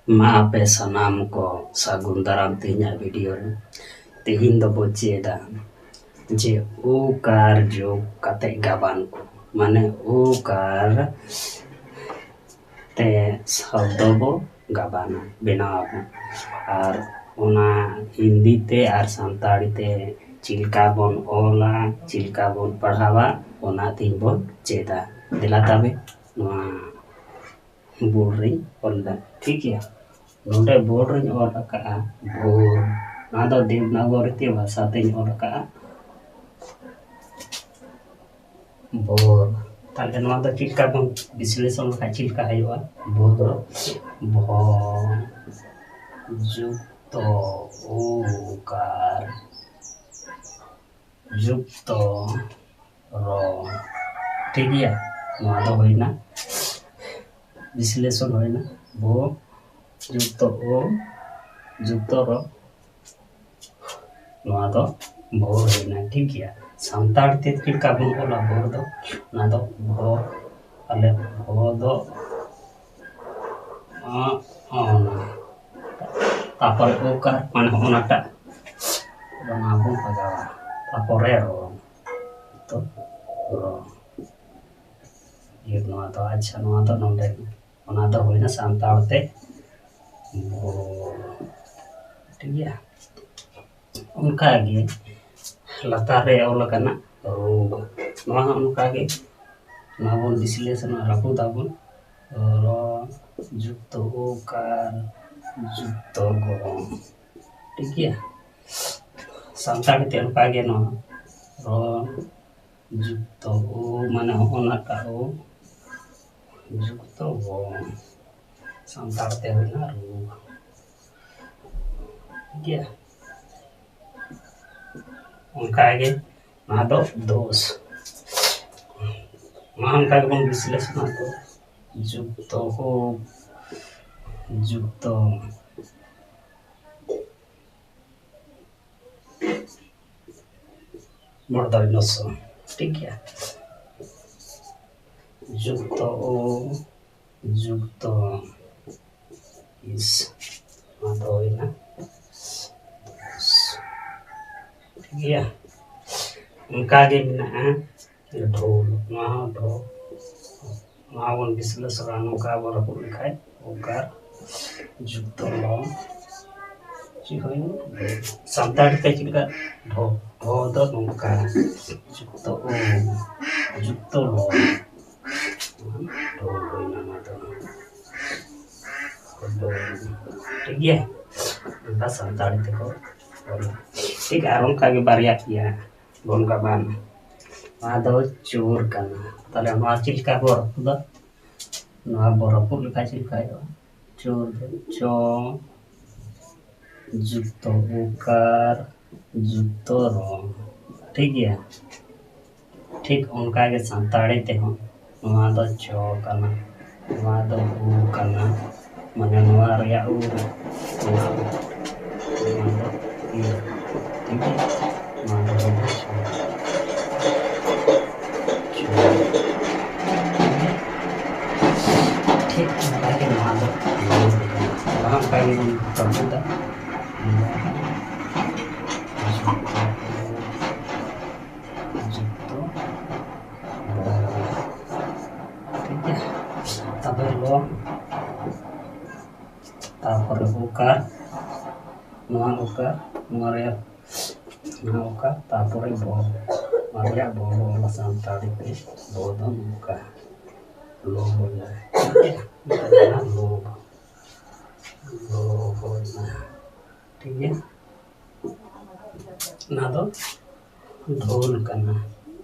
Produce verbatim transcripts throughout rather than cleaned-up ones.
ᱢᱟ ᱟᱯᱮ ᱥᱟᱱᱟᱢ ᱠᱚ ᱥᱟᱹᱜᱩᱱ ᱫᱟᱨᱟᱢ ᱛᱮᱦᱮᱧᱟᱜ ᱵᱷᱤᱰᱤᱭᱳ ᱨᱮ᱾ ᱛᱮᱦᱮᱧ ᱫᱚᱵᱚ ᱪᱮᱫᱟ ᱡᱮ ᱳᱠᱟᱨ ᱡᱳᱜᱽ ᱠᱟᱛᱮ ᱜᱟᱵᱟᱱ ᱠᱚ, ᱢᱟᱱᱮ ᱳᱠᱟᱨ ᱛᱮ ᱥᱚᱵᱫᱚ ᱵᱚ ᱜᱟᱵᱟᱱᱟ, ᱵᱮᱱᱟᱣ ᱟᱵᱚ᱾ ᱟᱨ ᱚᱱᱟ ᱦᱤᱱᱫᱤ ᱛᱮ ᱟᱨ ᱥᱟᱱᱛᱟᱲᱤ ᱛᱮ ᱪᱮᱫ ᱞᱮᱠᱟ ᱵᱚᱱ ᱚᱞᱟ, ᱪᱮᱫ ᱞᱮᱠᱟ ᱵᱚᱱ ᱯᱟᱲᱦᱟᱣᱟ, ᱚᱱᱟ ᱛᱮᱦᱮᱧ ᱵᱚᱱ ᱪᱮᱫᱟ᱾ ᱫᱮᱞᱟ ᱛᱚᱵᱮ ᱱᱚᱣᱟ ᱵᱳᱨᱰ ᱨᱤᱧ ᱚᱞ ᱮᱫᱟ, ᱴᱷᱤᱠ ᱜᱮᱭᱟ᱾ ᱱᱚᱰᱮ ᱵᱳᱨᱰ ᱨᱤᱧ ᱚᱞ ᱟᱠᱟᱫᱼᱟ ᱵᱷᱳᱨ, ᱱᱚᱣᱟ ᱫᱚ ᱫᱮᱵᱽᱱᱟᱜᱚᱨᱤ ᱛᱮ ᱵᱷᱟᱥᱟ ᱛᱤᱧ ᱚᱞ ᱟᱠᱟᱫᱼᱟ ᱵᱷᱳᱨ᱾ ᱛᱟᱦᱞᱮ ᱱᱚᱣᱟ ᱫᱚ ᱪᱮᱫ ᱞᱮᱠᱟ ᱵᱚᱱ ᱵᱤᱥᱞᱮᱥᱚᱱ ᱞᱮᱠᱷᱟᱱ ᱪᱮᱫ ᱞᱮᱠᱟ ᱦᱩᱭᱩᱜᱼᱟ? ᱵᱷᱳᱨ ᱫᱚ ᱵᱷᱚ ᱡᱩᱠᱛᱚ ᱳᱠᱟᱨ ᱡᱩᱠᱛᱚ ᱨᱚ, ᱴᱷᱤᱠ ᱜᱮᱭᱟ᱾ ᱱᱚᱣᱟ ᱫᱚ ᱦᱩᱭᱱᱟ ᱵᱤᱥᱞᱮᱥᱚᱱ, ᱦᱩᱭᱱᱟ ᱵᱷᱳ ᱡᱩᱠᱛᱚ ᱳ ᱡᱩᱠᱛᱚ ᱨᱚ, ᱱᱚᱣᱟ ᱫᱚ ᱵᱷᱳᱨ ᱦᱩᱭᱱᱟ, ᱴᱷᱤᱠ ᱜᱮᱭᱟ᱾ ᱥᱟᱱᱛᱟᱲ ᱛᱮ ᱪᱮᱫ ᱞᱮᱠᱟ ᱵᱚᱱ ᱚᱞᱟ ᱵᱷᱳᱨ ᱫᱚ? ᱚᱱᱟ ᱫᱚ ᱵᱷᱳᱨ, ᱟᱞᱮ ᱵᱷᱳ ᱫᱚ ᱚ, ᱚ, ᱛᱟᱨᱯᱚᱨᱮ ᱳᱠᱟᱨ, ᱢᱟᱱᱮ ᱦᱚᱸᱜᱼᱚ ᱱᱟᱴᱟᱜ ᱚᱱᱟ ᱵᱚᱱ ᱞᱟᱜᱟᱣᱟ᱾ ᱛᱟᱨᱯᱚᱨᱮ ᱨᱚ, ᱛᱚ ᱨᱚ, ᱤᱭᱟᱹ ᱱᱚᱣᱟ ᱫᱚ, ᱟᱪᱪᱷᱟ, ᱱᱚᱣᱟ ᱫᱚ ᱱᱚᱰᱮ, ᱚᱱᱟ ᱫᱚ ᱦᱩᱭᱱᱟ ᱥᱟᱱᱛᱟᱲ ᱛᱮ ᱵᱷᱳ, ᱴᱷᱤᱠ ᱜᱮᱭᱟ᱾ ᱚᱱᱠᱟᱜᱮ ᱞᱟᱛᱟᱨ ᱨᱮ ᱚᱞ ᱟᱠᱟᱱᱟ ᱨᱳᱜᱽ, ᱱᱚᱣᱟ ᱦᱚᱸ ᱚᱱᱠᱟᱜᱮ, ᱱᱚᱣᱟ ᱵᱚᱱ ᱵᱤᱥᱞᱮᱥᱚᱱᱟ, ᱨᱟᱹᱯᱩᱫ ᱟᱵᱚᱱ, ᱨᱚ ᱡᱩᱠᱛᱚ ᱳᱠᱟᱨ ᱡᱩᱠᱛᱚ ᱜᱚ, ᱴᱷᱤᱠ ᱜᱮᱭᱟ᱾ ᱥᱟᱱᱛᱟᱲᱤ ᱛᱮ ᱚᱱᱠᱟᱜᱮ ᱱᱚᱣᱟ ᱨᱚ ᱡᱩᱠᱛᱚ ᱳ, ᱢᱟᱱᱮ ᱦᱚᱸᱜᱼᱚ ᱱᱟᱴᱟᱜ ᱳ ᱡᱩᱠᱛᱚ ᱜᱚ, ᱥᱟᱱᱛᱟᱲ ᱛᱮ ᱦᱩᱭᱱᱟ ᱨᱳᱜᱽ, ᱴᱷᱤᱠ ᱜᱮᱭᱟ᱾ ᱚᱱᱠᱟᱜᱮ ᱱᱚᱣᱟ ᱫᱚ ᱫᱳᱥ, ᱱᱚᱣᱟ ᱚᱱᱠᱟ ᱜᱮᱵᱚᱱ ᱵᱤᱥᱞᱮᱥᱚᱱᱟ᱾ ᱫᱳ ᱡᱩᱠᱛᱚ ᱳ ᱡᱩᱠᱛᱚ ᱢᱚᱬᱫᱚᱞ ᱱᱚᱥᱚ, ᱴᱷᱤᱠ ᱜᱮᱭᱟ᱾ ᱡᱩᱠᱛᱚ ᱳ ᱡᱩᱠᱛᱚ ᱱᱚᱣᱟ ᱫᱚ ᱦᱩᱭᱱᱟ᱾ ᱴᱷᱤᱠ ᱜᱮᱭᱟ, ᱚᱱᱠᱟ ᱜᱮ ᱢᱮᱱᱟᱜᱼᱟ ᱰᱷᱳᱞ᱾ ᱱᱚᱣᱟ ᱦᱚᱸ ᱰᱷᱳᱞ, ᱱᱚᱣᱟ ᱵᱚᱱ ᱵᱤᱥᱞᱮᱥᱚᱱᱟ, ᱱᱚᱝᱠᱟ ᱵᱚᱱ ᱨᱟᱹᱯᱩᱫ ᱞᱮᱠᱷᱟᱡ ᱩᱠᱟᱨ ᱡᱩᱠᱛᱚ ᱞᱚ᱾ ᱪᱮᱫ ᱦᱩᱭᱱᱟ? ᱥᱟᱱᱛᱟᱲᱤ ᱛᱮ ᱪᱮᱫ ᱞᱮᱠᱟ? ᱰᱷᱚ, ᱰᱷᱚ ᱫᱚ ᱱᱚᱝᱠᱟ, ᱡᱩᱠᱛᱚ ᱩ, ᱡᱩᱠᱛᱚ ᱞᱚ᱾ ᱰᱷᱚ ᱦᱩᱭᱱᱟ ᱱᱚᱣᱟ ᱫᱚ᱾ ᱰᱷᱚ᱾ ᱴᱷᱤᱠ ᱜᱮᱭᱟ? ᱱᱚᱝᱠᱟ ᱥᱟᱱᱛᱟᱲᱤ ᱛᱮᱠᱚ ᱚᱞᱟ᱾ ᱴᱷᱤᱠ, ᱟᱨ ᱚᱱᱠᱟ ᱜᱮ ᱵᱟᱨᱭᱟ ᱯᱮᱭᱟ ᱵᱚᱱ ᱜᱟᱵᱟᱱᱟ᱾ ᱱᱚᱣᱟ ᱫᱚ ᱪᱳᱨ ᱠᱟᱱᱟ᱾ ᱛᱟᱦᱞᱮ ᱱᱚᱣᱟ ᱪᱮᱫ ᱞᱮᱠᱟ ᱵᱚ ᱨᱟᱹᱯᱩᱫᱟ? ᱱᱚᱣᱟ ᱵᱚ ᱨᱟᱹᱯᱩᱫ ᱞᱮᱠᱷᱟᱱ ᱪᱮᱫ ᱞᱮᱠᱟ ᱦᱩᱭᱩᱜᱼᱟ? ᱪᱳᱨ ᱫᱚ ᱪᱚ, ᱡᱩᱠᱛᱚ ᱩᱠᱟᱨ, ᱡᱩᱠᱛᱚ ᱨᱚ᱾ ᱴᱷᱤᱠ ᱜᱮᱭᱟ? ᱴᱷᱤᱠ ᱚᱱᱠᱟ ᱜᱮ ᱥᱟᱱᱛᱟᱲᱤ ᱛᱮᱦᱚᱸ ᱱᱚᱣᱟ ᱫᱚ ᱪᱚ ᱠᱟᱱᱟ, ᱱᱚᱣᱟ ᱫᱚ ᱩ ᱠᱟᱱᱟ, ᱢᱟᱱᱮ ᱱᱚᱣᱟ ᱨᱮᱭᱟᱜ ᱩ, ᱱᱚᱣᱟ ᱫᱚ ᱤ, ᱴᱷᱤᱠ ᱜᱮᱭᱟ? ᱱᱚᱣᱟ ᱫᱚ ᱦᱩᱭᱱᱟ ᱪᱚ᱾ ᱪᱚ᱾ ᱴᱷᱤᱠ ᱚᱱᱠᱟ ᱜᱮ ᱱᱚᱣᱟ ᱫᱚ ᱩ ᱠᱟᱱᱟ᱾ ᱱᱚᱣᱟ ᱚᱱᱠᱟ ᱜᱮ ᱵᱚᱱ ᱨᱟᱹᱯᱩᱫᱟ᱾ ᱡᱩᱠᱛᱚ ᱴᱷᱤᱠ ᱜᱮᱭᱟ᱾ ᱛᱟᱨᱯᱚᱨᱮ ᱞᱚ, ᱛᱟᱨᱯᱚᱨᱮ ᱩᱠᱟᱨ, ᱱᱚᱣᱟ ᱩᱠᱟᱨ, ᱱᱚᱣᱟ ᱨᱮᱭᱟᱜ ᱱᱚᱣᱟ ᱩᱠᱟᱨ, ᱛᱟᱨᱯᱚᱨᱮ ᱵᱚ, ᱱᱚᱣᱟ ᱨᱮᱭᱟᱜ ᱵᱚ, ᱵᱚ ᱚᱞᱟ ᱥᱟᱱᱛᱟᱲᱤ ᱛᱮ ᱵᱚ ᱫᱚ ᱱᱚᱝᱠᱟ, ᱞᱚ ᱦᱩᱭᱱᱟ᱾ ᱞᱚ, ᱞᱚ ᱦᱩᱭᱱᱟ᱾ ᱴᱷᱤᱠ ᱜᱮᱭᱟ? ᱚᱱᱟ ᱫᱚ ᱰᱷᱳᱞ ᱠᱟᱱᱟ᱾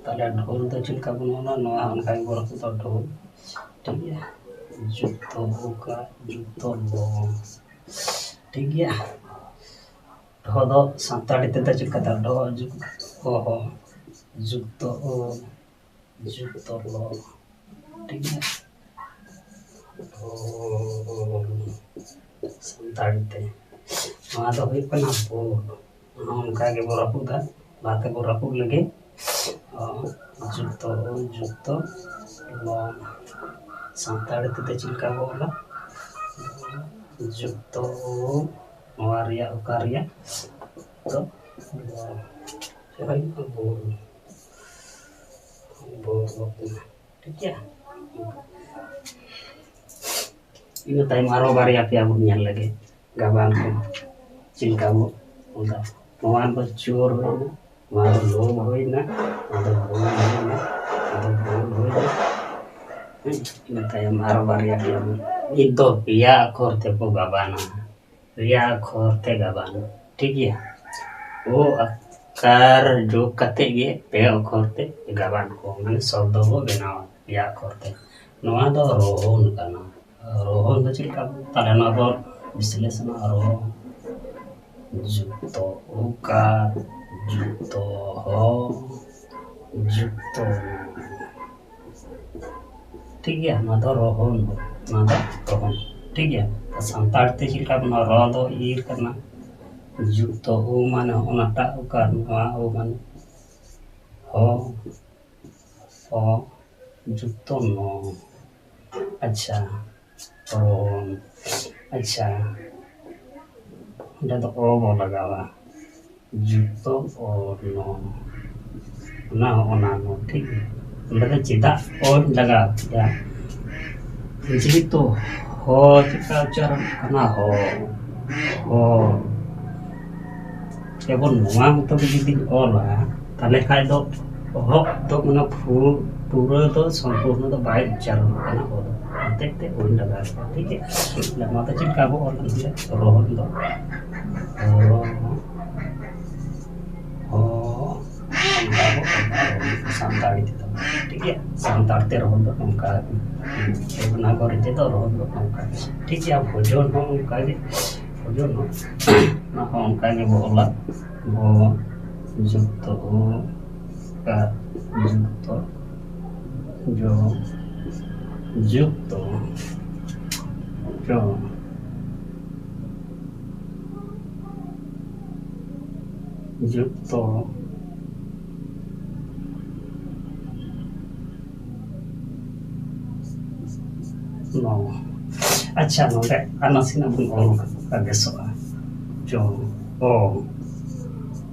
ᱛᱟᱦᱞᱮ ᱰᱷᱳᱞ ᱫᱚ ᱪᱮᱫ ᱞᱮᱠᱟ ᱵᱚᱱ ᱚᱞᱟ? ᱱᱚᱣᱟ ᱚᱱᱠᱟ ᱜᱮᱵᱚᱱ ᱨᱟᱹᱯᱩᱫᱟ, ᱰᱷᱳᱞ᱾ ᱴᱷᱤᱠ ᱜᱮᱭᱟ? ᱡᱩᱠᱛᱚ ᱩᱠᱟᱨ, ᱡᱩᱠᱛᱚ ᱞᱚ᱾ ᱴᱷᱤᱠ ᱜᱮᱭᱟ? ᱰᱷᱚ ᱫᱚ ᱥᱟᱱᱛᱟᱲᱤ ᱛᱮᱫᱚ ᱪᱮᱫ ᱞᱮᱠᱟ? ᱰᱷᱚ ᱡᱩᱠᱛᱚ ᱦᱚ, ᱡᱩᱠᱛᱚ ᱚ, ᱡᱩᱠᱛᱚ ᱞᱚ᱾ ᱴᱷᱤᱠ ᱜᱮᱭᱟ? ᱰᱷᱚ, ᱥᱟᱱᱛᱟᱲᱤ ᱛᱮ ᱱᱚᱣᱟ ᱫᱚ ᱦᱩᱭᱩᱜ ᱠᱟᱱᱟ ᱵᱳ᱾ ᱱᱚᱣᱟ ᱚᱱᱠᱟ ᱜᱮᱵᱚ ᱨᱟᱹᱯᱩᱫᱟ, ᱞᱟᱦᱟ ᱛᱮᱵᱚ ᱨᱟᱹᱯᱩᱫ ᱞᱮᱜᱮ᱾ ᱚ, ᱡᱩᱠᱛᱚ ᱚ, ᱡᱩᱠᱛᱚ ᱞᱚ᱾ ᱥᱟᱱᱛᱟᱲᱤ ᱛᱮᱫᱚ ᱪᱮᱫ ᱞᱮᱠᱟ ᱵᱚ ᱚᱞᱟ? ᱡᱩᱠᱛᱚ ᱱᱚᱣᱟ ᱨᱮᱭᱟᱜ ᱚᱠᱟ ᱨᱮᱭᱟᱜ ᱫᱚ ᱵᱚ-, ᱵᱚ-, ᱵᱚ-, ᱴᱷᱤᱠ ᱜᱮᱭᱟ᱾ ᱤᱱᱟᱹ ᱛᱟᱭᱚᱢ ᱟᱨᱚ ᱵᱟᱨᱭᱟ ᱯᱮᱭᱟ ᱵᱚᱱ ᱧᱮᱞ ᱞᱮᱜᱮ, ᱜᱟᱵᱟᱱ ᱠᱚ ᱪᱮᱫ ᱞᱮᱠᱟ ᱵᱚ ᱚᱞᱟ᱾ ᱱᱚᱣᱟ ᱫᱚ ᱪᱳᱨ ᱦᱩᱭᱱᱟ, ᱱᱚᱣᱟ ᱫᱚ ᱞᱳᱵ ᱦᱩᱭᱱᱟ, ᱱᱚᱣᱟ ᱫᱚ ᱵᱷᱩᱞ ᱦᱩᱭᱱᱟ, ᱱᱚᱣᱟ ᱫᱚ ᱵᱷᱩᱞ ᱦᱩᱭᱱᱟ᱾ ᱦᱮᱸ, ᱤᱱᱟᱹ ᱛᱟᱭᱚᱢ ᱟᱨᱚ ᱵᱟᱨᱭᱟ ᱯᱮᱭᱟ ᱵᱚᱱ, ᱱᱤᱛ ᱫᱚ ᱯᱮᱭᱟ ᱟᱠᱷᱚᱨ ᱛᱮᱠᱚ ᱜᱟᱵᱟᱱᱟ᱾ ᱯᱮᱭᱟ ᱟᱠᱷᱚᱨ ᱛᱮ ᱜᱟᱵᱟᱱ, ᱴᱷᱤᱠ ᱜᱮᱭᱟ᱾ ᱳ ᱟᱠᱟᱨ ᱡᱳᱜᱽ ᱠᱟᱛᱮ ᱜᱮ ᱯᱮ ᱟᱠᱷᱚᱨ ᱛᱮ ᱜᱟᱵᱟᱱ ᱠᱚ, ᱢᱟᱱᱮ ᱥᱚᱵᱫᱚ ᱵᱚ ᱵᱮᱱᱟᱣᱟ ᱯᱮᱭᱟ ᱟᱠᱷᱚᱨ ᱛᱮ᱾ ᱱᱚᱣᱟ ᱫᱚ ᱨᱚᱦᱚᱱ ᱠᱟᱱᱟ᱾ ᱨᱚᱦᱚᱱ ᱫᱚ ᱪᱮᱫ ᱞᱮᱠᱟ? ᱛᱟᱦᱞᱮ ᱱᱚᱣᱟ ᱵᱚᱱ ᱵᱤᱥᱞᱮᱥᱚᱱᱟ᱾ ᱨᱚᱦᱚᱱ ᱡᱩᱠᱛᱚ ᱳᱠᱟᱨ ᱡᱩᱠᱛᱚ ᱦᱚ ᱡᱩᱠᱛᱚ ᱱᱚ᱾ ᱴᱷᱤᱠ ᱜᱮᱭᱟ, ᱱᱚᱣᱟ ᱫᱚ ᱨᱚᱦᱚᱱ, ᱱᱚᱣᱟ ᱫᱚ ᱨᱚᱦᱚᱱ᱾ ᱴᱷᱤᱠ ᱜᱮᱭᱟ, ᱥᱟᱱᱛᱟᱲ ᱛᱮ ᱪᱮᱫ ᱞᱮᱠᱟ ᱵᱚᱱ, ᱨᱚ ᱫᱚ ᱤᱨ ᱠᱟᱱᱟ, ᱡᱩᱠᱛᱚ ᱳ ᱢᱟᱱᱮ ᱚᱱᱟᱴᱟᱜ ᱳᱠᱟᱨ, ᱱᱚᱣᱟ ᱳ ᱢᱟᱱᱮ ᱦᱚ, ᱦᱚ, ᱡᱩᱠᱛᱚ ᱱᱚ᱾ ᱟᱪᱪᱷᱟ, ᱨᱚᱦᱚᱱ᱾ ᱟᱪᱪᱷᱟ, ᱚᱸᱰᱮ ᱫᱚ ᱚ ᱵᱚ ᱞᱟᱜᱟᱣᱟ, ᱡᱩᱠᱛᱚ ᱚ ᱱᱚ, ᱚᱱᱟ ᱦᱚᱸ ᱚᱱᱟ ᱱᱚ, ᱴᱷᱤᱠ ᱜᱮᱭᱟ᱾ ᱚᱸᱰᱮ ᱫᱚ ᱪᱮᱫᱟᱜ ᱚᱧ ᱞᱟᱜᱟᱣ ᱠᱮᱫᱟ? ᱡᱮᱦᱮᱛᱩ ᱦᱚ ᱪᱮᱫᱠᱟ ᱩᱪᱪᱟᱨᱚᱱ ᱠᱟᱱᱟ? ᱦᱚ, ᱦᱚ᱾ ᱡᱮᱢᱚᱱ ᱱᱚᱣᱟ ᱢᱚᱛᱚ ᱜᱮ ᱡᱩᱫᱤᱧ ᱚᱞᱟ, ᱛᱟᱦᱞᱮ ᱠᱷᱟᱡ ᱫᱚ ᱚᱦᱚᱜ ᱫᱚ ᱚᱱᱟ ᱯᱷᱩ-, ᱯᱩᱨᱟᱹ ᱫᱚ ᱥᱚᱢᱯᱩᱨᱱᱚ ᱫᱚ ᱵᱟᱭ ᱩᱪᱪᱟᱨᱚᱱᱚᱜ ᱠᱟᱱᱟ, ᱚ ᱫᱚ᱾ ᱦᱚᱛᱮᱡ ᱛᱮ ᱚᱧ ᱞᱟᱜᱟᱣ ᱠᱮᱫᱟ, ᱴᱷᱤᱠ ᱜᱮᱭᱟ? ᱱᱚᱣᱟ ᱫᱚ ᱪᱮᱫ ᱞᱮᱠᱟ ᱵᱚ ᱚᱞᱟ? ᱱᱚᱰᱮ ᱨᱚᱦᱚᱱ ᱫᱚ, ᱨᱚ-, ᱦᱚ, ᱚᱱᱠᱟ ᱵᱚ ᱚᱞᱟ ᱨᱚᱦᱚᱱ ᱥᱟᱱᱛᱟᱲᱤ ᱛᱮᱫᱚ, ᱴᱷᱤᱠ ᱜᱮᱭᱟ? ᱥᱟᱱᱛᱟᱲ ᱛᱮ ᱨᱚᱦᱚᱱ ᱫᱚ ᱱᱚᱝᱠᱟ, ᱫᱮᱵᱽᱱᱟᱜᱚᱨᱤ ᱛᱮᱫᱚ ᱨᱚᱦᱚᱱ ᱫᱚ ᱱᱚᱝᱠᱟ, ᱴᱷᱤᱠ ᱜᱮᱭᱟ? ᱵᱷᱳᱡᱚᱱ ᱦᱚᱸ ᱚᱱᱠᱟ ᱜᱮ, ᱵᱷᱳᱡᱚᱱ ᱦᱚᱸ, ᱚᱱᱟ ᱦᱚᱸ ᱚᱱᱠᱟ ᱜᱮ ᱵᱚ ᱚᱞᱟ, ᱵᱚ ᱡᱩᱠᱛᱚ ᱳ, ᱠᱟ, ᱡᱩᱠᱛᱚ ᱡᱚ, ᱡᱩᱠᱛᱚ ᱡᱚ, ᱡᱩᱠᱛᱚ ᱱᱚ᱾ ᱟᱪᱪᱷᱟ, ᱱᱚᱰᱮ ᱟᱨ ᱱᱟᱥᱮᱱᱟᱜ ᱵᱚᱱ ᱚᱞ ᱠᱟᱜ ᱠᱷᱟᱱ ᱵᱮᱥᱚᱜᱼᱟ᱾ ᱪᱚ, ᱚ,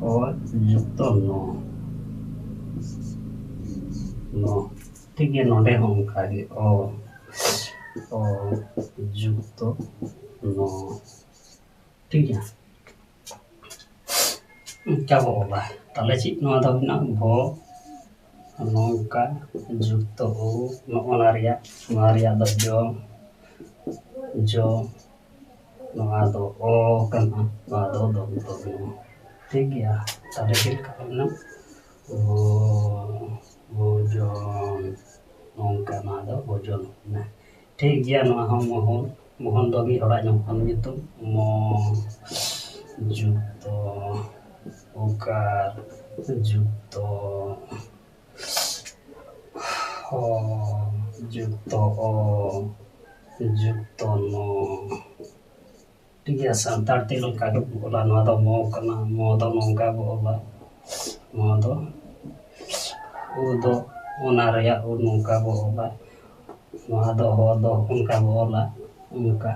ᱚ ᱡᱩᱠᱛᱚ ᱱᱚ, ᱱᱚ᱾ ᱴᱷᱤᱠ ᱜᱮᱭᱟ, ᱱᱚᱰᱮ ᱦᱚᱸ ᱚᱱᱠᱟ ᱜᱮ, ᱚ, ᱚ ᱡᱩᱠᱛᱚ ᱱᱚ᱾ ᱴᱷᱤᱠ ᱜᱮᱭᱟ, ᱚᱱᱠᱟ ᱵᱚ ᱚᱞᱟ᱾ ᱛᱟᱦᱞᱮ ᱪᱮᱫ ᱱᱚᱣᱟ ᱫᱚ ᱦᱩᱭᱱᱟ ᱵᱚ, ᱱᱚᱝᱠᱟ ᱡᱩᱠᱛᱚ ᱩ, ᱱᱚᱜᱼᱚ ᱱᱟ ᱨᱮᱭᱟᱜ, ᱱᱚᱣᱟ ᱨᱮᱭᱟᱜ ᱫᱚ ᱡᱚ, ᱡᱚ, ᱱᱚᱣᱟ ᱫᱚ ᱚ ᱠᱟᱱᱟ, ᱱᱚᱣᱟ ᱫᱚ ᱫᱚᱱᱛᱚ ᱱᱚ᱾ ᱴᱷᱤᱠ ᱜᱮᱭᱟ, ᱛᱟᱦᱞᱮ ᱪᱮᱫ ᱞᱮᱠᱟ ᱦᱩᱭᱱᱟ? ᱵᱚ, ᱵᱚᱡᱚᱱ, ᱱᱚᱝᱠᱟ ᱱᱚᱣᱟ ᱫᱚ ᱵᱚᱡᱚᱱ ᱦᱩᱭᱱᱟ᱾ ᱴᱷᱤᱠ ᱜᱮᱭᱟ, ᱱᱚᱣᱟ ᱦᱚᱸ ᱢᱚᱦᱚᱱ, ᱢᱚᱦᱚᱱ ᱫᱚ ᱢᱤᱫ ᱦᱚᱲᱟᱜ ᱧᱩᱛᱩᱢ, ᱧᱩᱛᱩᱢ, ᱢᱚ, ᱡᱩᱠᱛᱚ, ᱩᱠᱟᱨ, ᱡᱩᱠᱛᱚ, ᱦᱚ, ᱡᱩᱠᱛᱚ ᱚ, ᱡᱩᱠᱛᱚ ᱱᱚ᱾ ᱴᱷᱤᱠ ᱜᱮᱭᱟ, ᱥᱟᱱᱛᱟᱲ ᱛᱮ ᱱᱚᱝᱠᱟ ᱜᱮ ᱵᱚ ᱚᱞᱟ᱾ ᱱᱚᱣᱟ ᱫᱚ ᱢᱚ ᱠᱟᱱᱟ, ᱢᱚ ᱫᱚ ᱱᱚᱝᱠᱟ ᱵᱚ ᱚᱞᱟ, ᱱᱚᱣᱟ ᱫᱚ ᱩ ᱫᱚ ᱚᱱᱟ ᱨᱮᱭᱟᱜ ᱩ ᱱᱚᱝᱠᱟ ᱵᱚ ᱚᱞᱟ, ᱱᱚᱣᱟ ᱫᱚ ᱦᱚ ᱫᱚ ᱚᱱᱠᱟ ᱵᱚ ᱚᱞᱟ, ᱚᱱᱠᱟ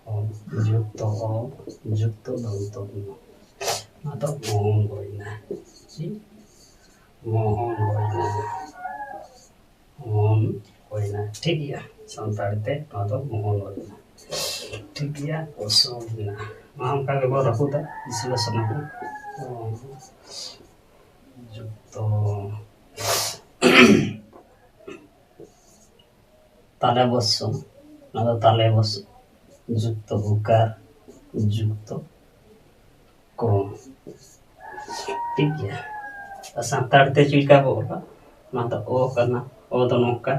ᱚ, ᱡᱩᱠᱛᱚ ᱚ, ᱡᱩᱠᱛᱚ ᱫᱚᱱᱛᱚ ᱱᱚ᱾ ᱱᱚᱣᱟ ᱫᱚ ᱢᱚᱦᱚᱱ ᱦᱩᱭᱱᱟ᱾ ᱪᱮᱫ? ᱢᱚᱦᱚᱱ ᱦᱩᱭᱱᱟ᱾ ᱢᱚᱦᱚᱱ ᱦᱩᱭᱱᱟ᱾ ᱴᱷᱤᱠ ᱜᱮᱭᱟ, ᱥᱟᱱᱛᱟᱲ ᱛᱮ ᱱᱚᱣᱟ ᱫᱚ ᱢᱚᱦᱚᱱ ᱦᱩᱭᱱᱟ᱾ ᱴᱷᱤᱠ ᱜᱮᱭᱟ, ᱚᱥᱩᱵ ᱢᱮᱱᱟᱜᱼᱟ᱾ ᱱᱚᱣᱟ ᱚᱱᱠᱟ ᱜᱮᱵᱚᱱ ᱨᱟᱹᱯᱩᱫᱟ, ᱵᱤᱥᱞᱮᱥᱚᱱ ᱟᱵᱚᱱ᱾ ᱡᱩᱠᱛᱚ ᱛᱟᱞᱮ ᱵᱚᱥᱚ, ᱱᱚᱣᱟ ᱫᱚ ᱛᱟᱞᱮ ᱵᱚᱥᱚ, ᱡᱩᱠᱛᱚ ᱩᱠᱟᱨ, ᱡᱩᱠᱛᱚ ᱠᱚ᱾ ᱴᱷᱤᱠ ᱜᱮᱭᱟ, ᱟᱨ ᱥᱟᱱᱛᱟᱲ ᱛᱮ ᱪᱮᱫ ᱞᱮᱠᱟ ᱵᱚ ᱚᱞᱟ? ᱱᱚᱣᱟ ᱫᱚ ᱚ ᱠᱟᱱᱟ, ᱚ ᱫᱚ ᱱᱚᱝᱠᱟ,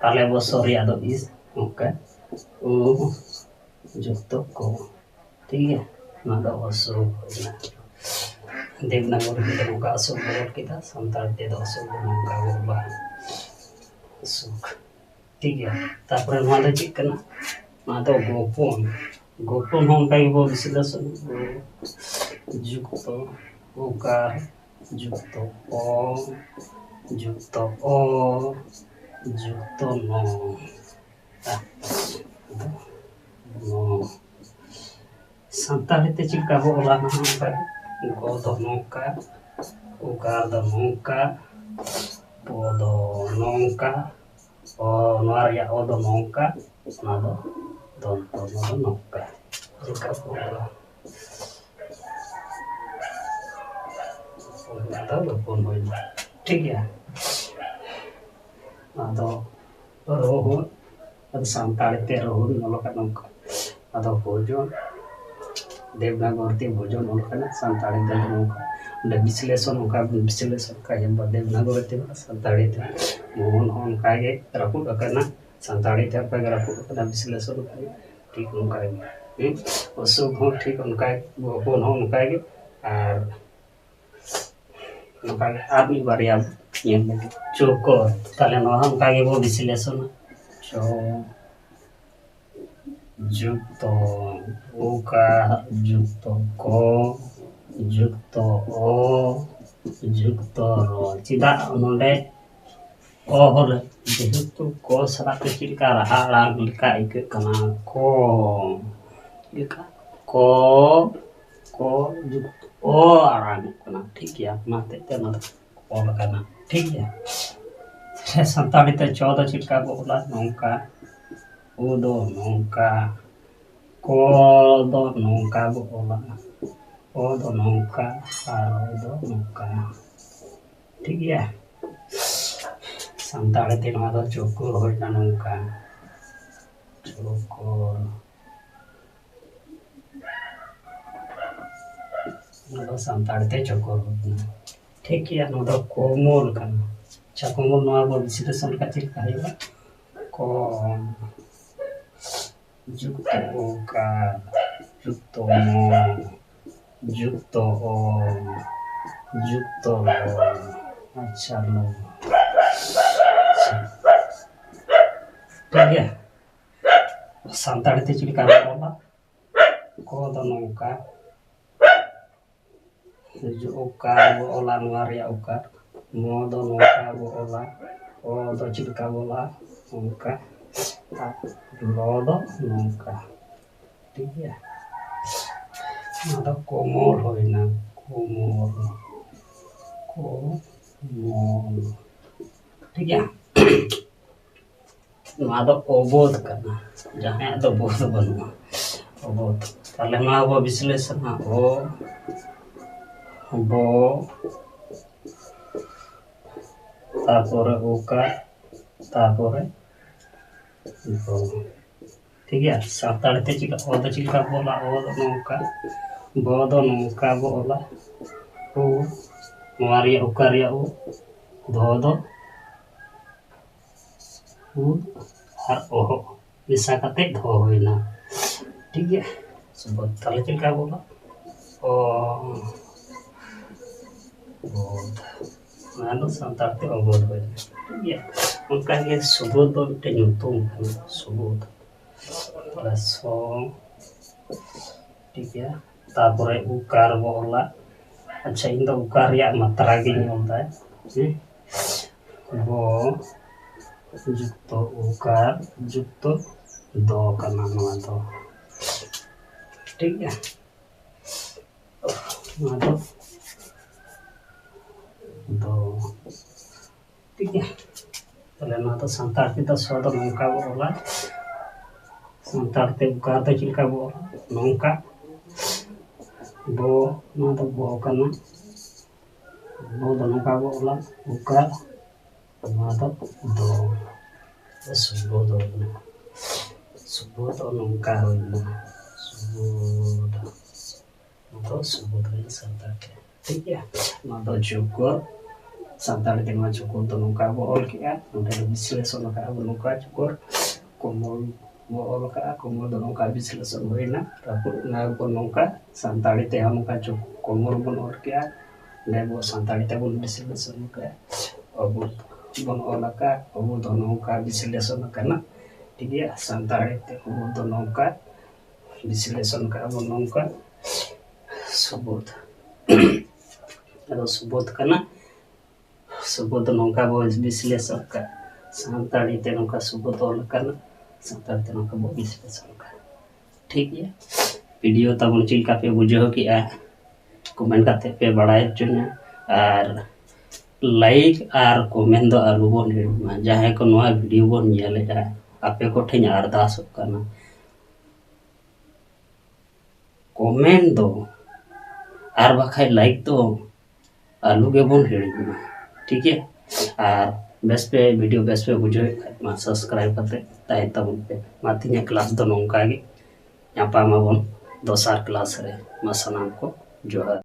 ᱛᱟᱞᱮ ᱵᱚᱥᱚ ᱨᱮᱭᱟᱜ ᱫᱚ ᱤᱥ ᱱᱚᱝᱠᱟ, ᱩ, ᱡᱩᱠᱛᱚ ᱠᱚ᱾ ᱴᱷᱤᱠ ᱜᱮᱭᱟ, ᱱᱚᱣᱟ ᱫᱚ ᱚᱥᱩᱠ ᱦᱩᱭᱱᱟ᱾ ᱫᱮᱵᱽᱱᱟᱜᱚᱨᱤ ᱛᱮᱫᱚ ᱱᱚᱝᱠᱟ ᱚᱥᱩᱠ ᱵᱚ ᱚᱞ ᱠᱮᱫᱟ, ᱥᱟᱱᱛᱟᱲ ᱛᱮᱫᱚ ᱚᱥᱩᱠ ᱫᱚ ᱱᱚᱝᱠᱟ ᱵᱚ ᱚᱞᱟ, ᱚᱥᱩᱠ᱾ ᱴᱷᱤᱠ ᱜᱮᱭᱟ, ᱛᱟᱨᱯᱚᱨᱮ ᱱᱚᱣᱟ ᱫᱚ ᱪᱮᱫ ᱠᱟᱱᱟ? ᱱᱚᱣᱟ ᱫᱚ ᱜᱳᱯᱚᱱ᱾ ᱜᱳᱯᱚᱱ ᱦᱚᱸ ᱚᱱᱠᱟ ᱜᱮᱵᱚ ᱵᱤᱥᱞᱮᱥᱚᱱ, ᱡᱩᱠᱛᱚ ᱩᱠᱟᱨ, ᱡᱩᱠᱛᱚ ᱚ, ᱡᱩᱠᱛᱚ ᱚ, ᱡᱩᱠᱛᱚ ᱱᱚ᱾ ᱱᱚ᱾ ᱥᱟᱱᱛᱟᱲᱤ ᱛᱮ ᱪᱮᱫ ᱞᱮᱠᱟ ᱵᱚ ᱚᱞᱟ? ᱱᱚᱝᱠᱟ, ᱜᱚ ᱫᱚ ᱱᱚᱝᱠᱟ, ᱩᱠᱟᱨ ᱫᱚ ᱱᱚᱝᱠᱟ, ᱯᱚ ᱫᱚ ᱱᱚᱝᱠᱟ, ᱚ, ᱱᱚᱣᱟ ᱨᱮᱭᱟᱜ ᱚ ᱫᱚ ᱱᱚᱝᱠᱟ, ᱚᱱᱟ ᱫᱚ ᱫᱚᱱᱛᱚ, ᱱᱚᱣᱟ ᱫᱚ ᱱᱚᱝᱠᱟ᱾ ᱪᱮᱫ ᱞᱮᱠᱟ ᱵᱚ ᱚᱞᱟ? ᱚᱱᱟ ᱫᱚ ᱨᱚᱯᱚᱲ ᱦᱩᱭᱱᱟ᱾ ᱴᱷᱤᱠ ᱜᱮᱭᱟ? ᱟᱫᱚ ᱨᱚᱦᱩᱱ, ᱟᱫᱚ ᱥᱟᱱᱛᱟᱲᱤ ᱛᱮ ᱨᱚᱦᱩᱱ ᱚᱞ ᱟᱠᱟᱱ ᱱᱚᱝᱠᱟ᱾ ᱟᱫᱚ ᱵᱷᱳᱡᱚᱱ, ᱫᱮᱵᱽᱱᱟᱜᱚᱨᱤ ᱛᱮ ᱵᱷᱳᱡᱚᱱ ᱚᱞ ᱟᱠᱟᱱᱟ, ᱥᱟᱱᱛᱟᱲᱤ ᱛᱮ ᱱᱚᱝᱠᱟ᱾ ᱚᱸᱰᱮ ᱵᱤᱥᱞᱮᱥᱚᱱ, ᱚᱱᱠᱟ ᱵᱤᱥᱞᱮᱥᱚᱱ ᱠᱟᱜ ᱦᱩᱭᱩᱜᱼᱟ, ᱫᱮᱵᱽᱱᱟᱜᱚᱨᱤ ᱛᱮ ᱥᱟᱱᱛᱟᱲᱤ ᱛᱮ᱾ ᱢᱳᱦᱚᱱ ᱦᱚᱸ ᱚᱱᱠᱟ ᱜᱮ ᱨᱟᱹᱯᱩᱫ ᱟᱠᱟᱱᱟ, ᱥᱟᱱᱛᱟᱲᱤ ᱛᱮ ᱚᱱᱠᱟ ᱜᱮ ᱨᱟᱹᱯᱩᱫ ᱟᱠᱟᱱᱟ, ᱵᱤᱥᱞᱮᱥᱚᱱ ᱠᱟᱜ ᱦᱩᱭᱩᱜᱼᱟ, ᱴᱷᱤᱠ ᱚᱱᱠᱟ ᱜᱮ᱾ ᱦᱮᱸ? ᱚᱥᱳᱠ ᱦᱚᱸ ᱴᱷᱤᱠ ᱚᱱᱠᱟ ᱜᱮ, ᱦᱚᱯᱚᱱ ᱦᱚᱸ ᱚᱱᱠᱟ ᱜᱮ, ᱟᱨ ᱱᱚᱝᱠᱟ ᱜᱮ ᱟᱨ ᱢᱤᱫ ᱵᱟᱨᱭᱟ ᱧᱮᱞ ᱞᱟᱹᱜᱤᱫ᱾ ᱪᱳᱠᱳ, ᱛᱟᱦᱞᱮ ᱱᱚᱣᱟ ᱦᱚᱸ ᱚᱱᱠᱟ ᱜᱮᱵᱚ ᱵᱤᱥᱞᱮᱥᱚᱱᱟ᱾ ᱪᱳ, ᱡᱩᱠᱛᱚ ᱩᱠᱟᱨ, ᱡᱩᱠᱛᱚ ᱠᱚ, ᱡᱩᱠᱛᱚ ᱚ, ᱡᱩᱠᱛᱚ ᱨᱚ᱾ ᱪᱮᱫᱟᱜ ᱱᱚᱰᱮ ᱚ ᱦᱚᱸ ᱞᱮ-, ᱡᱮᱦᱮᱛᱩ ᱠᱚ ᱥᱟᱞᱟᱜ ᱛᱮ ᱪᱮᱫ ᱞᱮᱠᱟ ᱨᱟᱦᱟ ᱟᱲᱟᱝ ᱞᱮᱠᱟ ᱟᱹᱭᱠᱟᱹᱜ ᱠᱟᱱᱟ, ᱠᱚ, ᱪᱮᱫ ᱞᱮᱠᱟ? ᱠᱚ, ᱠᱚ, ᱡᱩᱠᱛᱚ ᱚ ᱟᱲᱟᱝ ᱠᱟᱱᱟ, ᱴᱷᱤᱠ ᱜᱮᱭᱟ, ᱚᱱᱟ ᱦᱚᱛᱮᱡ ᱛᱮ ᱚᱱᱟ ᱫᱚ ᱚᱞ ᱟᱠᱟᱱᱟ, ᱴᱷᱤᱠ ᱜᱮᱭᱟ᱾ ᱥᱟᱱᱛᱟᱲᱤ ᱛᱮ ᱪᱚ ᱫᱚ ᱪᱮᱫ ᱞᱮᱠᱟ ᱵᱚ ᱚᱞᱟ? ᱱᱚᱝᱠᱟ, ᱩ ᱫᱚ ᱱᱚᱝᱠᱟ, ᱠᱚ ᱫᱚ ᱱᱚᱝᱠᱟ ᱵᱚ ᱚᱞᱟ, ᱚ ᱫᱚ ᱱᱚᱝᱠᱟ, ᱟᱨ ᱚ ᱫᱚ ᱱᱚᱝᱠᱟ, ᱴᱷᱤᱠ ᱜᱮᱭᱟ᱾ ᱥᱟᱱᱛᱟᱲᱤ ᱛᱮ ᱱᱚᱣᱟ ᱫᱚ ᱪᱚᱠᱚᱨ ᱦᱩᱭᱱᱟ ᱱᱚᱝᱠᱟ, ᱪᱚᱠᱚᱨ᱾ ᱱᱚᱣᱟ ᱫᱚ ᱥᱟᱱᱛᱟᱲᱤ ᱛᱮ ᱪᱚᱠᱚᱨ ᱦᱩᱭᱱᱟ᱾ ᱴᱷᱤᱠ ᱜᱮᱭᱟ, ᱱᱚᱣᱟ ᱫᱚ ᱠᱚᱢᱚᱞ ᱠᱟᱱᱟ᱾ ᱟᱪᱪᱷᱟ, ᱠᱚᱢᱚᱞ ᱱᱚᱣᱟ ᱵᱚ ᱵᱤᱥᱞᱮᱥᱚᱱ ᱞᱮᱠᱷᱟᱱ ᱪᱮᱫ ᱞᱮᱠᱟ ᱦᱩᱭᱩᱜᱼᱟ? ᱠᱚᱢ, ᱡᱩᱠᱛᱚ ᱚᱠᱟᱨ, ᱡᱩᱠᱛᱚ ᱢᱚ, ᱡᱩᱠᱛᱚ ᱚ, ᱡᱩᱠᱛᱚ ᱞᱚ᱾ ᱟᱪᱪᱷᱟ, ᱞᱚ᱾ ᱟᱪᱪᱷᱟ᱾ ᱴᱷᱤᱠ ᱜᱮᱭᱟ? ᱥᱟᱱᱛᱟᱲᱤ ᱛᱮ ᱪᱮᱫ ᱞᱮᱠᱟ ᱵᱚ ᱚᱞᱟ? ᱠᱚ ᱫᱚ ᱱᱚᱝᱠᱟ, ᱦᱤᱡᱩᱜ ᱚᱠᱟᱨ ᱵᱚ ᱚᱞᱟ, ᱱᱚᱣᱟ ᱨᱮᱭᱟᱜ ᱚᱠᱟᱨ᱾ ᱢᱚ ᱫᱚ ᱱᱚᱝᱠᱟ ᱵᱚ ᱚᱞᱟ, ᱚ ᱫᱚ ᱪᱮᱫ ᱞᱮᱠᱟ ᱵᱚ ᱚᱞᱟ? ᱱᱚᱝᱠᱟ᱾ ᱟᱨ ᱞᱚ ᱫᱚ ᱱᱚᱝᱠᱟ᱾ ᱴᱷᱤᱠ ᱜᱮᱭᱟ, ᱱᱚᱣᱟ ᱫᱚ ᱠᱚᱢᱚᱞ ᱦᱩᱭᱱᱟ, ᱠᱚᱢᱚᱞ, ᱠᱚᱢᱚᱞ᱾ ᱴᱷᱤᱠ ᱜᱮᱭᱟ, ᱱᱚᱣᱟ ᱫᱚ ᱚᱵᱳᱫᱷ ᱠᱟᱱᱟ, ᱡᱟᱦᱟᱸᱭᱟᱜ ᱫᱚ ᱵᱳᱫᱷ ᱵᱟᱹᱱᱩᱜᱼᱟ, ᱚᱵᱳᱫᱷ᱾ ᱛᱟᱦᱞᱮ ᱱᱚᱣᱟ ᱵᱚ ᱵᱤᱥᱞᱮᱥᱚᱱᱟ, ᱚ, ᱵᱚ, ᱛᱟᱨᱯᱚᱨᱮ ᱚᱠᱟ, ᱛᱟᱨᱯᱚᱨᱮ ᱫᱚ᱾ ᱴᱷᱤᱠ ᱜᱮᱭᱟ, ᱥᱟᱱᱛᱟᱲᱤ ᱛᱮ ᱪᱮᱫ ᱞᱮᱠᱟ, ᱚ ᱫᱚ ᱪᱮᱫ ᱞᱮᱠᱟ ᱵᱚ ᱚᱞᱟ? ᱚ ᱫᱚ ᱱᱚᱝᱠᱟ, ᱵᱚ ᱫᱚ ᱱᱚᱝᱠᱟ ᱵᱚ ᱚᱞᱟ, ᱩ, ᱱᱚᱣᱟ ᱨᱮᱭᱟᱜ ᱩᱠᱟᱨ ᱨᱮᱭᱟᱜ ᱩ, ᱫᱷᱚ ᱫᱚ ᱩ ᱟᱨ ᱚᱦᱚ ᱢᱮᱥᱟ ᱠᱟᱛᱮ ᱫᱷᱚ ᱦᱩᱭᱱᱟ᱾ ᱴᱷᱤᱠ ᱜᱮᱭᱟ, ᱥᱩᱵᱳᱫᱷ᱾ ᱛᱟᱦᱞᱮ ᱪᱮᱫ ᱞᱮᱠᱟ ᱵᱚ ᱚᱞᱟ? ᱚ, ᱵᱳᱫᱷ᱾ ᱚᱱᱟ ᱫᱚ ᱥᱟᱱᱛᱟᱲ ᱛᱮ ᱚᱵᱳᱫᱷ ᱦᱩᱭᱱᱟ᱾ ᱴᱷᱤᱠ ᱜᱮᱭᱟ, ᱚᱱᱠᱟ ᱜᱮ ᱥᱩᱵᱳᱫᱷ ᱫᱚ ᱢᱤᱫᱴᱮᱱ ᱧᱩᱛᱩᱢ ᱠᱟᱱᱟ, ᱥᱩᱵᱳᱫᱷ᱾ ᱛᱟᱦᱞᱮ ᱥᱚ, ᱴᱷᱤᱠ ᱜᱮᱭᱟ, ᱛᱟᱨᱯᱚᱨᱮ ᱩᱠᱟᱨ ᱵᱚ ᱚᱞᱟ᱾ ᱟᱪᱪᱷᱟ, ᱤᱧ ᱫᱚ ᱩᱠᱟᱨ ᱨᱮᱭᱟᱜ ᱢᱟᱛᱨᱟ ᱜᱤᱧ ᱚᱞ ᱫᱟ᱾ ᱦᱮᱸ? ᱵᱚ ᱡᱩᱠᱛᱚ ᱩᱠᱟᱨ ᱡᱩᱠᱛᱚ ᱫᱚ ᱠᱟᱱᱟ ᱱᱚᱣᱟ ᱫᱚ᱾ ᱴᱷᱤᱠ ᱜᱮᱭᱟ? ᱱᱚᱣᱟ ᱫᱚ ᱫᱚ᱾ ᱴᱷᱤᱠ ᱜᱮᱭᱟ? ᱛᱟᱦᱞᱮ ᱱᱚᱣᱟ ᱫᱚ ᱥᱟᱱᱛᱟᱲ ᱛᱮᱫᱚ ᱥᱚ ᱫᱚ ᱱᱚᱝᱠᱟ ᱵᱚ ᱚᱞᱟ᱾ ᱥᱟᱱᱛᱟᱲ ᱛᱮ ᱩᱠᱟᱨ ᱫᱚ ᱪᱮᱫ ᱞᱮᱠᱟ ᱵᱚ ᱚᱞᱟ? ᱱᱚᱝᱠᱟ᱾ ᱵᱚ, ᱱᱚᱣᱟ ᱫᱚ ᱵᱚ ᱠᱟᱱᱟ᱾ ᱵᱚ ᱫᱚ ᱱᱚᱝᱠᱟ ᱵᱚ ᱚᱞᱟ, ᱩᱠᱟᱨ᱾ ᱱᱚᱣᱟ ᱫᱚ ᱫᱚ᱾ ᱥᱩᱵᱳᱫᱷ ᱦᱩᱭᱱᱟ᱾ ᱥᱩᱵᱳᱫᱷ ᱱᱚᱝᱠᱟ ᱦᱩᱭᱱᱟ᱾ ᱥᱩᱵᱳᱫᱷ᱾ ᱱᱚᱣᱟ ᱫᱚ ᱥᱩᱵᱳᱫᱷ ᱦᱩᱭᱱᱟ ᱥᱟᱱᱛᱟᱲ ᱛᱮ᱾ ᱴᱷᱤᱠ ᱜᱮᱭᱟ? ᱱᱚᱣᱟ ᱫᱚ ᱡᱳᱜᱽ ᱠᱚ᱾ ᱥᱟᱱᱛᱟᱲᱤ ᱛᱮ ᱱᱚᱣᱟ ᱡᱳᱜᱽ ᱠᱚ ᱫᱚ ᱱᱚᱝᱠᱟ ᱵᱚ ᱚᱞ ᱠᱮᱜᱼᱟ᱾ ᱱᱚᱰᱮ ᱫᱚ ᱵᱤᱥᱞᱮᱥᱚᱱ ᱟᱠᱟᱫᱼᱟ ᱵᱚ ᱱᱚᱝᱠᱟ ᱡᱳᱜᱽ ᱠᱚ᱾ ᱠᱚᱢᱚᱞ ᱵᱚ ᱚᱞ ᱠᱟᱜᱼᱟ, ᱠᱚᱢᱚᱞ ᱫᱚ ᱱᱚᱝᱠᱟ ᱵᱤᱥᱞᱮᱥᱚᱱ ᱦᱩᱭᱱᱟ᱾ ᱛᱟᱨᱯᱚᱨ ᱚᱱᱟ ᱵᱚ ᱱᱚᱝᱠᱟ ᱥᱟᱱᱛᱟᱲᱤ ᱛᱮᱦᱚᱸ ᱱᱚᱝᱠᱟ ᱡᱳᱜᱽ ᱠᱚᱢᱚᱞ ᱵᱚᱱ ᱚᱞ ᱠᱮᱜᱼᱟ᱾ ᱚᱸᱰᱮ ᱵᱚ ᱥᱟᱱᱛᱟᱲᱤ ᱛᱮᱵᱚᱱ ᱵᱤᱥᱞᱮᱥᱚᱱ ᱠᱟᱜᱼᱟ᱾ ᱚᱵᱳᱫᱷ ᱵᱚᱱ ᱚᱞ ᱟᱠᱟᱫ, ᱚᱵᱳᱫᱷ ᱫᱚ ᱱᱚᱝᱠᱟ ᱵᱤᱥᱞᱮᱥᱚᱱ ᱟᱠᱟᱱᱟ᱾ ᱴᱷᱤᱠ ᱜᱮᱭᱟ? ᱥᱟᱱᱛᱟᱲᱤ ᱛᱮ ᱚᱵᱳᱫᱷ ᱫᱚ ᱱᱚᱝᱠᱟ ᱵᱤᱥᱞᱮᱥᱚᱱ ᱠᱟᱜᱼᱟ ᱵᱚᱱ ᱱᱚᱝᱠᱟ᱾ ᱥᱩᱵᱳᱫᱷ᱾ ᱟᱫᱚ ᱥᱩᱵᱳᱫᱷ ᱠᱟᱱᱟ᱾ ᱥᱩᱵᱳᱫᱷ ᱫᱚ ᱱᱚᱝᱠᱟ ᱵᱚ ᱵᱤᱥᱞᱮᱥᱚᱱ ᱠᱟᱜᱼᱟ᱾ ᱥᱟᱱᱛᱟᱲᱤ ᱛᱮ ᱱᱚᱝᱠᱟ ᱥᱩᱵᱳᱫᱷ ᱚᱞ ᱟᱠᱟᱱᱟ᱾ ᱥᱟᱱᱛᱟᱲ ᱛᱮ ᱱᱚᱝᱠᱟ ᱵᱚ ᱵᱮᱥ ᱵᱮᱥ ᱚᱞ ᱠᱟᱜᱼᱟ᱾ ᱴᱷᱤᱠ ᱜᱮᱭᱟ, ᱵᱷᱤᱰᱤᱭᱳ ᱛᱟᱵᱚᱱ ᱪᱮᱫ ᱞᱮᱠᱟ ᱯᱮ ᱵᱩᱡᱷᱟᱹᱣ ᱠᱮᱜᱼᱟ, ᱠᱚᱢᱮᱱᱴ ᱠᱟᱛᱮ ᱯᱮ ᱵᱟᱲᱟᱭ ᱦᱚᱪᱚᱧᱟ᱾ ᱟᱨ ᱞᱟᱭᱤᱠ ᱟᱨ ᱠᱚᱢᱮᱱᱴ ᱫᱚ ᱟᱞᱚ ᱵᱚᱱ ᱦᱤᱲᱤᱧ ᱢᱟ᱾ ᱡᱟᱦᱟᱸᱭ ᱠᱚ ᱱᱚᱣᱟ ᱵᱷᱤᱰᱤᱭᱳ ᱵᱚᱱ ᱧᱮᱞᱮᱫᱼᱟ, ᱟᱯᱮ ᱠᱚᱴᱷᱮᱱ ᱟᱨᱫᱟᱥᱚᱜ ᱠᱟᱱᱟ, ᱠᱚᱢᱮᱱᱴ ᱫᱚ ᱟᱨ ᱵᱟᱠᱷᱟᱡ ᱞᱟᱭᱤᱠ ᱫᱚ ᱟᱞᱚ ᱜᱮᱵᱚᱱ ᱦᱤᱲᱤᱧ ᱢᱟ᱾ ᱴᱷᱤᱠ ᱜᱮᱭᱟ? ᱟᱨ ᱵᱮᱥ ᱯᱮ ᱵᱷᱤᱰᱤᱭᱳ ᱵᱮᱥ ᱯᱮ ᱵᱩᱡᱷᱟᱹᱣᱮᱫ ᱠᱷᱟᱡ ᱢᱟ ᱥᱟᱵᱥᱠᱨᱟᱭᱤᱵ ᱠᱟᱛᱮ ᱛᱟᱦᱮᱱ ᱛᱟᱵᱚᱱ ᱯᱮ᱾ ᱢᱟ ᱛᱮᱦᱮᱧᱟᱜ ᱠᱞᱟᱥ ᱫᱚ ᱱᱚᱝᱠᱟ ᱜᱮ, ᱧᱟᱯᱟᱢ ᱟᱵᱚᱱ ᱫᱚᱥᱟᱨ ᱠᱞᱟᱥ ᱨᱮ᱾ ᱢᱟ ᱥᱟᱱᱟᱢ ᱠᱚ ᱡᱚᱦᱟᱨ᱾